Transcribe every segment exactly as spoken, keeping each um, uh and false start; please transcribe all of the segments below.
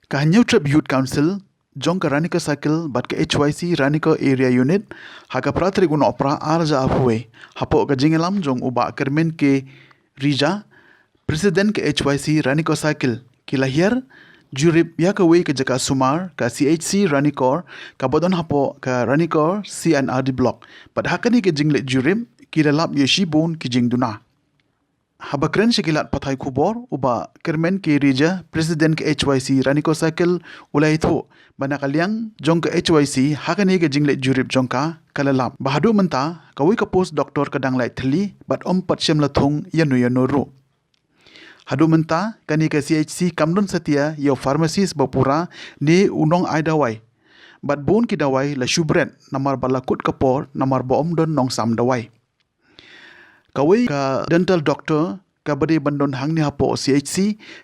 Ka Hynñiewtrep Youth Council jong ka Ranikor Circle bad ka H Y C Ranikor Area Unit ha ka phra tarik u Nohprah arhajar arphew wei, hapoh ka jingïalam jong u Bah Kyrmen K Rija, President ka H Y C Ranikor Circle, ki la hiar jurip ïa kawei ka jaka sumar, ka C H C Ranikor, kaba don hapoh ka Ranikor C and R D Block. Bad ha kane ka jingleit jurip, ki la lap ïa shibun ki jingduna. Haba kren sha ki lad pathai khubor, u Bah Kyrmen K Rija, President ka H Y C Ranikor Circle, u la ïathuh ba na ka liang jong ka H Y C, ha kane ka jingleit jurip jong ka, ka la lap ba haduh mynta kawei ka post doktor ka dang lait thylli bad ym pat shym la thung ïano ïano ruh. Haduh mynta kane ka C H C kam don satia ïa u pharmacist ba pura ne u nong ai dawai. Bad bun ki dawai la shu bret namar ba la kut ka por namar ba ym don nongsam dawai. Kawei ka dental doctor kaba dei ban don hangne hapoh C H C,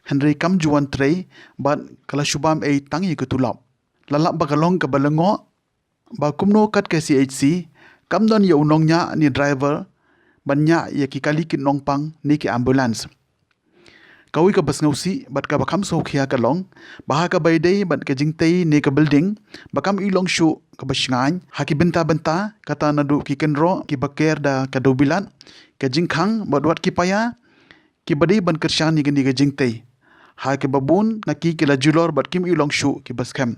hynrei kam ju wan trei bad ka la shu bam ei tang ïa ka tulop. La lap ba ka long kaba lyngngoh ba kumno kat ka C H C kam don ïa u nongñiah ne driver ban ñiah ïa ki kali ki nongpang ne ki ambulance. Kawei kaba sngewsih bad kaba kham sngewkhia ka long ba ha kaba ïadei bad ka jingtei ne ka building ba kam i long shuh kaba shngaiñ, ha ki bynta bynta, kata naduh ki kynroh kiba ker da ka dewbilat, ka jingkhang bad wat ki paia kiba dei ban kyrshan ïa kane ka jingtei. Ha kaba bun na ki, ki la julor bad kim i long shuh kiba skhem.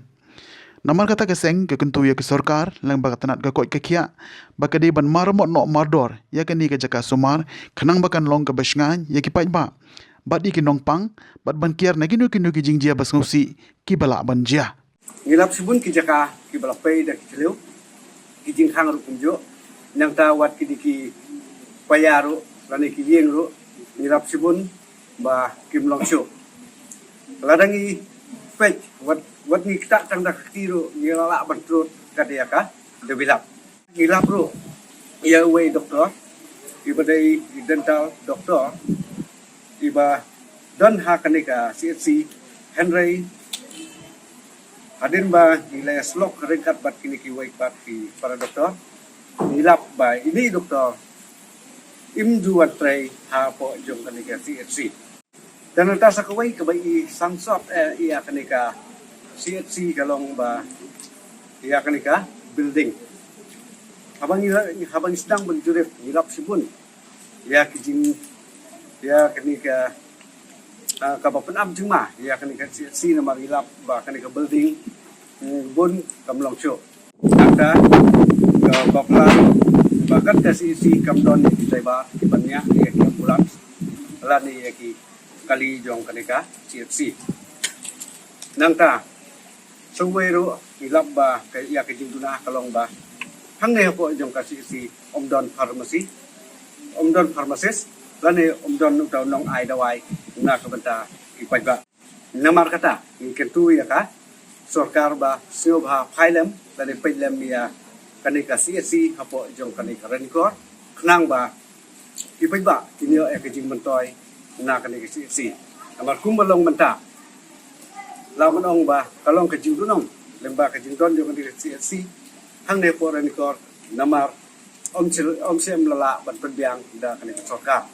Namar kata ka seng ka kyntu ïa ka sorkar lyngba ka tnat ka koit ka khiah ba ka dei ban maramot noh mardor ïa kane ka jaka sumar, khnang ba kan long kaba shngaiñ ïa ki paidbah bad ïa ki nongpang, bad ban kiar na kino kino ki jingjia ba sngewsih kiba lah ban jia. Ngi lap shibun ki jaka kiba la pei da ki thliew, ki jingkhang ruh kumjuh, nangta wat kine ki paia ruh lane ki ïing ruh ngi lap shibun ba kim long shuh. Lada ngi peit, wat, wat ngi ktah tang da ka kti ruh ngi la lah ban trud kat ïa ka dewbilat. Ngi lap ruh ïa uwei doktor, iba dei i dental doktor iba don ha kane ka C H C, hynrei hadien ba ngi la ïasyllok ryngkat bad kine kiwei pat ki para doktor, ngi lap ba ine i doktor im ju wan trei hapoh jong kane ka C H C. Te nangta sa kawei kaba i sangsot, eh, ïa kane ka C H C ka long ba ïa kane ka building. Haba ngi, haba ngi sdang ban jurip ngi lap shibun ïa ki jing, ïa kane ka, ah, kaba pynap jingma ïa kane ka C H C namar ngi lap ba kane ka building, mm, bun kam long shuh. Nangta kaba pla ba kat ka C H C kam don ïa ki driver kiban ñiah ïa ki ambulance lane ïa ki kali jong kane ka C H C. Nangta sa kawei ruh ngi lap ba ka, ïa ka jingduna ka long ba hangne hapoh jong ka C H C ym don pharmacy, ym don pharmacist lane ym don uta u nong ai dawai na ka bynta ki paidbah. Namar kata ngi kyntu ïa ka sorkar ba sngewbha phai lem lane peit lem ïa kane ka C H C hapoh jong kane ka Ranikor, khnang ba ki paidbah kin ïoh ïa ka jingmyntoi na kane ka C H C. Namar kumba long mynta, la ngan ong ba ka long ka jingdon ong lyngba ka jingdon jong kane ka C H C hangne hapoh Ranikor, namar ym shym, ym shym la lah ban pynbiang da kane ka sorkar.